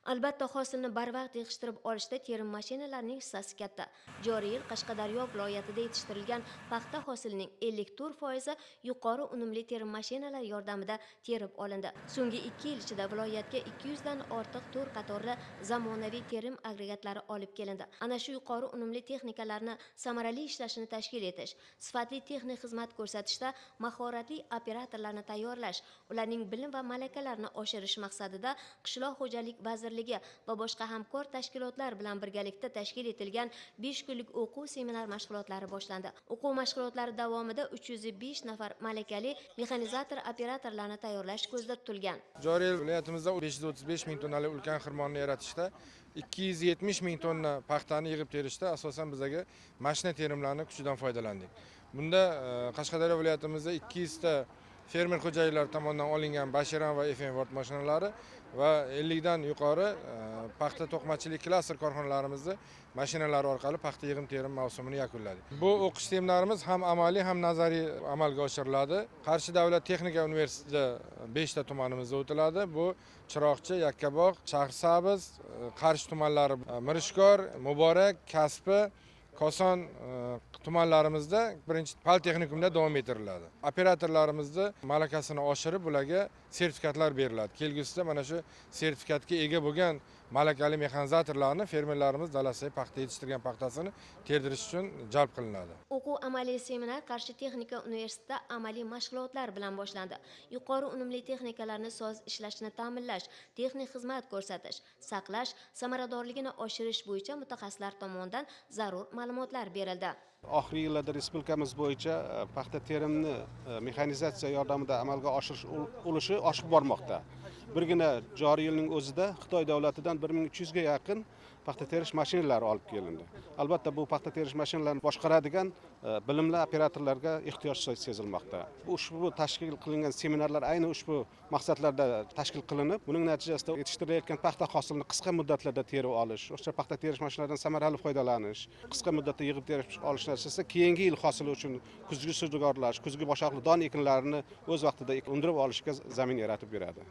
Albatta, hosilni barvaqt yig'ishtirib olishda terim mashinalarining hissasi katta. Joriy yil Qashqadaryo viloyatida yetishtirilgan paxta hosilining 54% yuqori unumli terim mashinalari yordamida terib olindi. So'nggi 2 yil ichida viloyatga 200 dan ortiq 4 qatorli zamonaviy terim agregatlari olib kelindi. Ana shu yuqori unumli texnikalarni samarali ishlashini tashkil etish, sifatli texnik xizmat ko'rsatishda mahoratli operatorlarni tayyorlash, ularning bilim va malakalarini oshirish maqsadida Qishloq xo'jalik vazirligi va boshqa hamkor tashkilotlar bilan birgalikda tashkil etilgan 5 kunlik o'quv seminar mashg'ulotlari boshlandi. O'quv mashg'ulotlari davomida 305 nafar malakali mexanizator operatorlarni tayyorlash ko'zda tutilgan. Joriy yil viloyatimizda 535 ming tonnalik ulkan xirmonni yaratishda 270 ming tonna paxtani yig'ib terishda asosan bizaga mashina terimlarini kuchidan foydalandik. Bunda Qashqadaryo viloyatimizda 200 ta fermer xo'jaliklari tomonidan olingan Bashiran va FN Ford mashinalari va 50 dan yuqori paxta to'qmachilik klaster korxonalarimizda mashinalari orqali paxta yig'im terim mavsumini yakunladik. Bu o'qish seminarimiz ham amaliy ham nazariy amalga oshiriladi. Qarshi davlat texnika universitetida 5 ta tumanimizda o'tiladi. Bu Chiroqchi, Yakkabog', Shahrisabz, Qarshi tumanlari, Mirishkor, Muborak, Kasbi, Koson tumanlarimizda birinchi politexnikumda davom ettiriladi. Operatorlarimizni malakasini oshirib, ularga sertifikatlar beriladi. Kelgusida mana shu sertifikatga ega bo'lgan malakali mexanizatorlarni fermerlarimiz dalasidagi paxta yetishtirgan paxtasini terdirish uchun jalb qilinadi. O'quv amaliy seminar Qarshi texnika universitetida amaliy mashg'ulotlar bilan boshlandi. Yuqori unumli texnikalarni soz ishlashini ta'minlash, texnik xizmat ko'rsatish, saqlash, samaradorligini oshirish bo'yicha mutaxassislar tomonidan zarur ma'lumotlar berildi. Oxirgi yillarda respublikamiz bo'yicha paxta terimni mexanizatsiya yordamida amalga oshirish ulushi oshib bormoqda. Birgina joriy yilning o'zida Xitoy davlatidan 1300 ga yaqin paxta terish mashinalari olib kelindi. Albatta, bu paxta terish mashinalarini boshqaradigan bilimli operatorlarga ehtiyoj sezilmoqda. Ushbu tashkil qilingan seminarlar ayni ushbu maqsadlarda tashkil qilinib, buning natijasida yetishtirilayotgan paxta hosilini qisqa muddatlarda terib olish, o'sha paxta terish mashinalaridan samarali foydalanish, qisqa muddatda yig'ib terib olish natijasida keyingi yil hosili uchun kuzgi sudgorlash, kuzgi boshoqli don ekinlarini o'z vaqtida undirib olishga zamin yaratib beradi.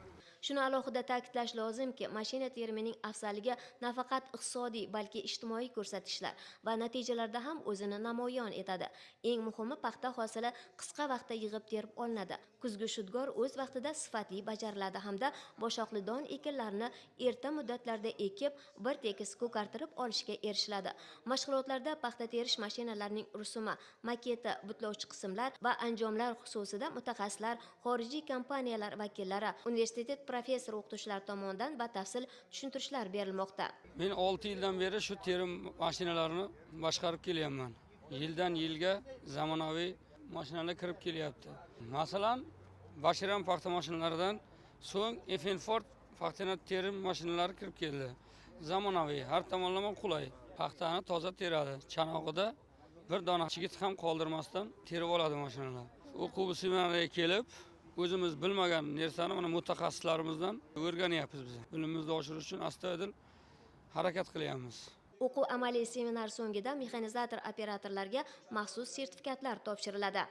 Shuni alohida ta'kidlash lozimki, mashina terimining afzalligi nafaqat iqtisodiy, balki ijtimoiy ko'rsatkichlar va natijalarda ham o'zini namoyon etadi. Eng muhimi, paxta hosili qisqa vaqtda yig'ib terib olinadi. Kuzgi shudgor o'z vaqtida sifatli bajariladi hamda boshoqli don ekinlarini erta muddatlarda ekib, bir tekis ko'kartirib olishga erishiladi. Mashg'ulotlarda paxta terish mashinalarining rusumi, maketi, butlovchi qismlar va anjomlar xususida mutaxassislar, xorijiy kompaniyalar vakillari, universitet professor o'qituvchilar tomonidan batafsil tushuntirishlar berilmoqda. Men 6 yildan beri shu terim mashinalarini boshqarib kelyapman. Yildan yilga zamonaviy mashinalar kirib kelyapti. Masalan, Bashiran paxta mashinalaridan so'ng FN Ford paxta terim mashinalari kirib keldi. Zamonaviy, har tomonlama qulay. Paxtani toza teradi. Chanog'ida bir dona chigit ham qoldirmasdan terib oladi mashinalar. O'quv seminariga kelib o'zimiz bilmagan narsani mana mutaxassislarimizdan o'rganyapmiz biz. Bilimimizni oshirish uchun astoydil harakat qilyapmiz. O'quv amaliy seminar so'ngida mexanizator operatorlarga maxsus sertifikatlar topshiriladi.